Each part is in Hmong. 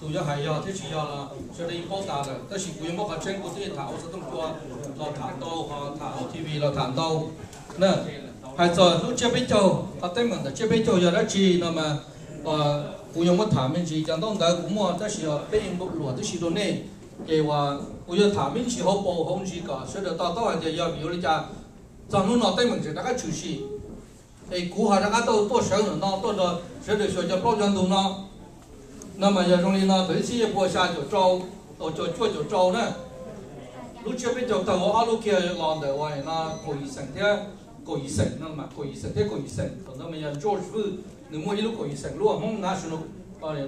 Tus yog hais yog thiab tsis yog los sawv daws yeej paub tas lawm, tab sis kuv yuav muab qhov tseeb kuv twb tham hauv xov tooj cua los tham ntau, ho tham hauv T V los tham ntau na. Hais txog lub tsiab peb caug, qhov teeb meem ntawm tsiab peb caug yog dab tsi no mas kuv yuav muab tham me ntsis, cov ntaub ntawv kuv muaj tab sis peb luam tib si rau nej. Ces uas kuv yuav tham me ntsis hauv paus hauv ntsis kom sawv daws to taub hais tias yog vim ua li cas txog hnub no teeb meem tseem rov qab tshwm sim. Es kuv ho rov qab tau tuaj sawv ntawm no tuaj nrog sawv daws xyuas cov plaub cov ntug no. No mas yog zoo li no, thaum ib txhiab cuaj pua xya caum rau, tau cuaj caum rau na, lub tsiab peb caug tawg ua ob lub kiag los ntawm uas no kaum yim xeem thiab kaum yim xeem no mas kaum yim xeem thiab kaum yim xeem. Thaum ntawd mas yog George Vwj nws muaj ib lub kaum yim xeem lub Hmoob National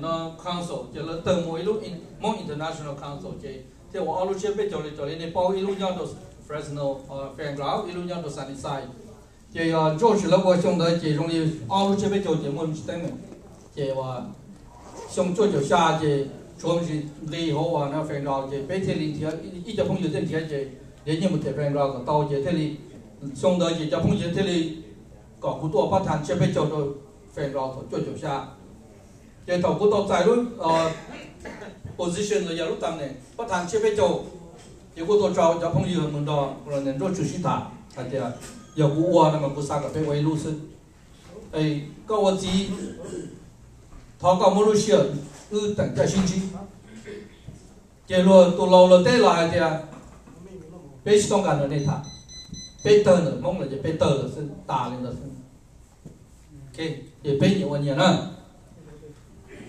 no Council, ces lawv tawg mus ib lub Hmoob International Council, ces thiaj ua ob lub tsiab peb caug li raws li nej paub, ib lub nyob rau Fresno Fairground, ib lub nyob rau Sunnyside. Ces yog George lawv ua xyoo ntawd ces zoo li ob lub tsiab peb caug ces muaj me ntsis teeb meem. Ces uas xyoo cuaj caum xya ces tshuav me ntsis nqi hauv uas no Fairground ces peb thiaj li nrhiav ib co phooj ywg thiaj nrhiav ces nrhiav nyiaj mus them Fairground kom tau ces thiaj li xyoo ntawd ces cov phooj ywg thiaj li kom kuv tuaj pab tham tsiab peb caug rau Fairground thaum cuaj caum xya. Ces thaum kuv tau txais lub position los yog lub tam neem pab tham tsiab peb caug, ces kuv tau tso cov phooj ywg mus nrog Colonel Nruab Tswg sib tham hais tias yog kuv ua no mas kuv xav kom peb ua ib lub xwb. Koj ua txiv, thov koj muab lub sij hawm wb teem caij sib ntsib. Ces luag tus laus luag teb los hais tias peb tsis tau nqa nrog nej tham, peb tawg ntawm Hmoob lawm ces peb tawg lawm xwb, tas li ntawd xwb. Ces peb nyias ua nyias na.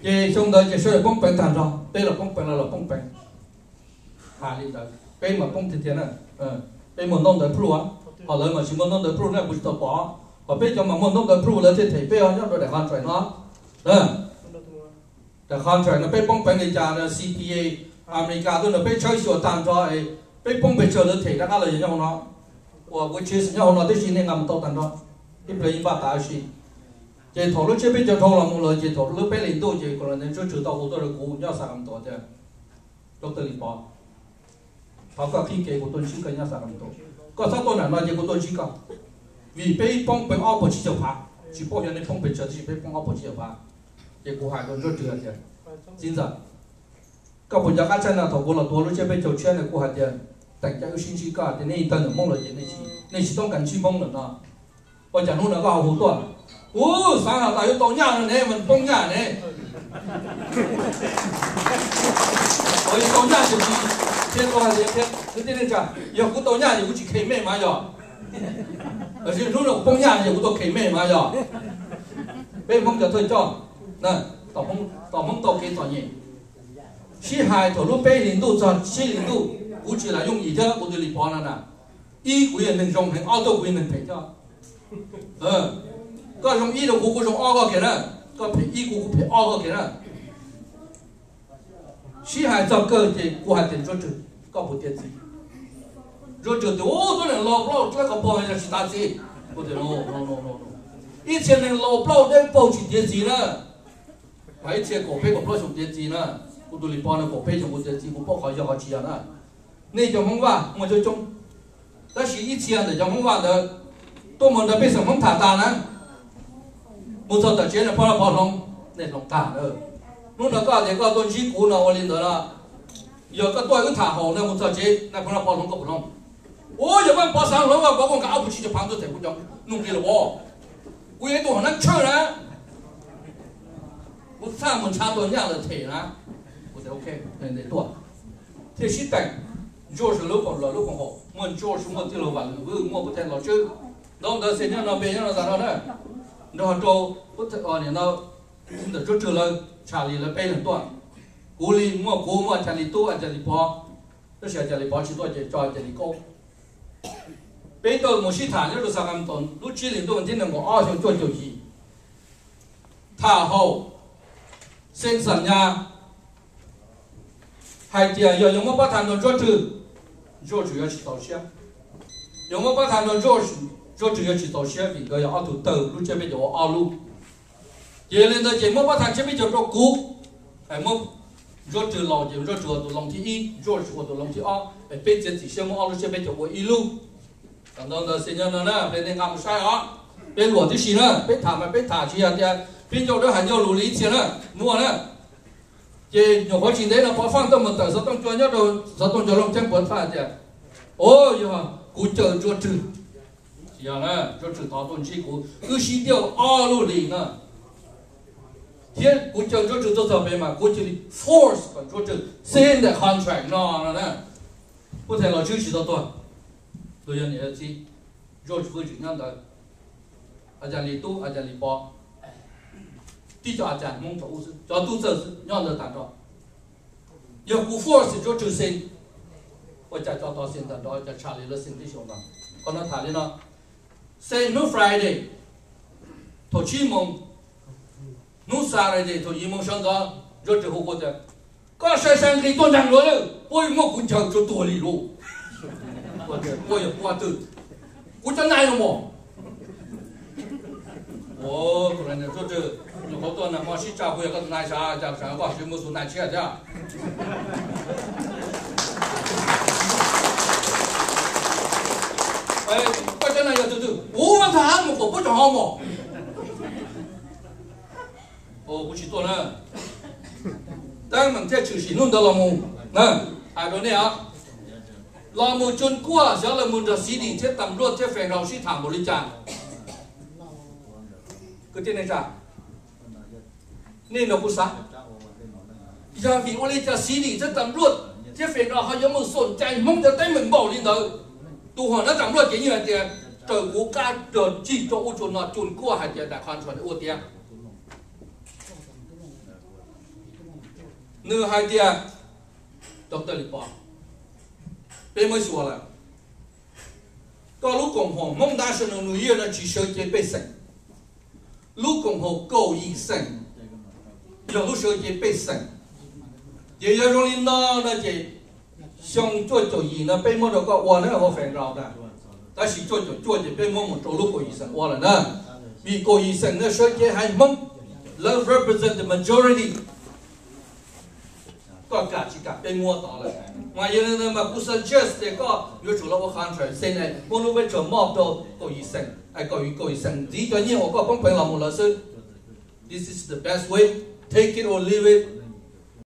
Ces xyoo ntawd ces sawv daws poob peev tag nrho, peb los poob peev, lawv los poob peev. Hais li ntawd peb mas poob tiag tiag na. Peb muaj ntaub ntawv proof, ho lawv mas tsis muaj ntaub ntawv proof na, kuv tsis tau pom. Ho peb cov mas muaj ntaub ntawv proof lawv thiaj them peb nyob rau daim contract no. Daim contract no peb poob peev li cas, C P A America tuaj nrog peb tshawb xyuas tag nrho, peb poob pes tsawg lawv them rov qab los yog nyob hauv no. Uas kuv tsis nyob hauv no tib si, nej nqa mus tau tag nrho, ib pliag yeej npaj tas si. Ces thaum lub tsiab peb caug dhau los mus lawm ces thaum lub peb hlis ntuj ces Colonel Nruab Tswg tau hu tuaj rau kuv nyob Sacramento tias, Doctor Lis Pov, thov koj qhib kev kuv tuaj ntsib koj nyob Sacramento. Koj txhob tuaj nram no ces kuv tuaj ntsib koj. Vim peb poob peev ob puas tsib caug phav, tsis paub xyov nej poob pes tsawg tab sis peb poob ob puas tsib caug phav. Ces kuv hais rau Nruab Tswg tias, txiv ntxawm, koj puas nco qab tshaj no thaum kuv los tuav lub tsiab peb caug tshiab ntawd kuv hais tias teem caij wb sib ntsib, koj hais tias nej tawg ntawm Hmoob lawm ces nej tsis toob kas ntsib Hmoob lawm no. Ua cas hnub no koj ho hu tuaj? Kuv xav hais tias yuav tau nyaj no ne, mas poob nyaj ne. Yuav tau nyaj ces thiab, yog kuv tau nyaj ces kuv tsis khe mej mas yog. Tab sis hnub no kuv poob nyaj ces kuv tau khe mej mas yog. Peb Hmoob cov thawj coj, tom Hmoob tau kev txom nyem. Sib hais thaum lub peb hlis ntuj txog tsib hlis ntuj, kuv tsis lam yooj yim thiab kuv tus Lis Pov no na. Ib, kuv yog neeg zoo heev, ob, tuaj kuv yog neeg phem thiab. Koj zoo ib rau kuv, kuv zoo ob koj kiag na. Koj phem ib kuv, kuv phem ob koj kiag na. Sib hais txog kawg ces kuv hais tias Ntsuab Rwg, koj puas tiav txiv? Ntsuab Rwg tias, ub, tub neeg laus plaub dawb paug yog tsis tiav txiv. Kuv tias, ib txhia neeg laus plaub dawb paug tsis tiav txiv na. Mas ib txhia kaum peb kaum plaub xyoo tiav txiv na. Kuv tus Lis Pov no kaum peb xyoo kuv tiav txiv, kuv paub qhov yog qhov tsis yog na. Nej cov Hmoob Vaj muaj coob coob, tab sis ib txhia ntawm cov Hmoob Vaj ntawd tuaj mus nrog pej xeem Hmoob tham tas na, mus txog tom tsev na phob lab pov hloov, nej hloov tag na. Hnub no koj tias koj tuaj ntsib kuv no ua li ntawd no, yog koj tuaj wb tham haum no mus txog tsev na phob lab pov hloov koj puas hloov? Ua yog koj pov xav hloov, koj pov koj nqa ob puas tsib caug phav tuaj them kuv cov nuj nqi los as. Kuv yog ib tug hom nab tshawj na, kuv txhaj mus ntshav tua nyaj lawm them na. Kuv tias ok, ntes tuaj. Thiaj sib teem, Ntsuab Rwg lub koom, lawv lub koom haum, muaj Ntsuab Rwg, muaj tij laug Vam Lwm Vwj, muaj Pub Thaiv Los Tswb, ntaub ntawv xia nyob no, npe nyob no tas no na. Nrog rau Pub Thaiv, nim no ntawm Ntsuab Rwg lawv, Tshas Lis lawv peb leeg tuaj. Kuv li muaj kuv, muaj Cas Lis Tub, Cas Lis Pov, tab sis Cas Lis Pov tsis tuaj ces tso Cas Lis Kaub. Peb tuaj mus sib tham nyob rau Sacramento lub tsib hlis ntuj vas thib nees nkaum ob xyoo cuaj caum yim. Tham haum, xeem xam nyas hais tias yog yuav muab pab tham nrog Ntsuab Rwg, Ntsuab Rwg yuav tsis txaus siab. Yog muab pab tham nrog Ntsuab, Ntsuab Rwg yuav tsis txaus siab vim nkawd yog ob tug tawg lub tsiab peb caug ua ob lub. Ces yog li ntawd ces muab pab tham tsiab peb caug rau kuv, muab Ntsuab Rwg laus ces Ntsuab Rwg ua tus loos thib ib, Ntsuab Rwg ua tus loos thib ob, es peb txiav txim siab muab ob lub tsiab peb caug ua ib lub. Tam ntawd ntawd xi nyob no na, peb nej nqa mus saib os. Peb luam tib si na, peb tham mas peb tham tsis yog tias peb ncauj dawb hais ncauj lus li ib txhia na, muaj na. Ces nyuam qhuav tsis ntev no Pov Faj tuaj mus tawm xov tooj cua nyob rau xov tooj cua Looj Ceeb Puav Thaj tias, o, yog kuv caw Ntsuab Rwg, Ntsuab Rwg thov tuaj ntsib kuv, wb sib tiaj ob lub hlis no, thiab kuv caw Ntsuab Rwg tuaj txog pem mas kuv cia li force kom Ntsuab Rwg sign the contract no no na. Kuv thaj los tswb tsis tau tuag, tus yog niam yog txiv, Ntsuab Rwg tseem nyob ntawd, a cas li tub a cas li pov, tib co a cas Hmoob thaum ub xwb, cov tub txawj xwb nyob ntawd tag nrho. Yog kuv force Ntsuab Rwg sign, ua cas cov tod sign tag nrho, cas tshaj li lawv sign tib xyoos no. Qhov no tham li no, sign hnub Friday thaum tsib moos, hnub Saturday thaum yim moos sawv ntxov Ntsuab Rwg hu kuv tias, koj sai sai nqis tuaj nraag luag lawm, puab muab kuv ncaws tsuag tuag li lauj. Puab yog puab twg? Kuv cov nais los mas. Ntsuab Rwg, nyuam qhuav tuaj nag hmo sib tsa kuv yog koj tus nais sav, cas koj tsis muaj tus nais tshiab thiab? Koj cov nais yog tus twg? Kuv thaj hab mus kom puab tso hov mas. Kuv tsis tuaj na. Teeb meem thiaj tshwm sim hnub ntawd los mus. Hais rau nej os, los mus Cuaj Kuaj xyov lawv mus nrog C D thiab tam luaj thiab federal sib tham npaum li cas. Kwv tij neej tsa, nej nrog kuv xav, yog vim ua li cas C D thiab tam luaj thiab federal ho yuav mus xom cai Hmoob cov teeb meem npaum li ntawd? Tus hom nab tam luaj ces yeej hais tias raws kuv qab rog cig rau ub rau no, Cuaj Kuaj hais tias daim contract ua tiav. Nws hais tias, Doctor Lis Pov, peb muab xyuas lawm, koj lub koom haum Hmoob National New Year no tsis sawv cev pej xeem. Lub koom haum kaum yim xeem yog lub sawv cev pej xeem. Ces yog zoo li no no ces xyoo cuaj caum yim no peb muab rau koj ua na, ua federal na. Tab sis cuaj caum cuaj ces peb muab mus rau lub kaum yim xeem ua lawm na. Vim kaum yim xeem no sawv cev haiv Hmoob, lawv represent the majority. Koj kam tsis kam peb muab tod lawm. Mas yog li ntawd mas kuv suggest tias koj yuav tsum los ua contract xeem ne, muab lub voucher mob rau kaum yim xeem, kaum yim xeem ntxiv cov nyiaj uas koj poob peev los mus lawv xwb. This is the best way, take it or leave it.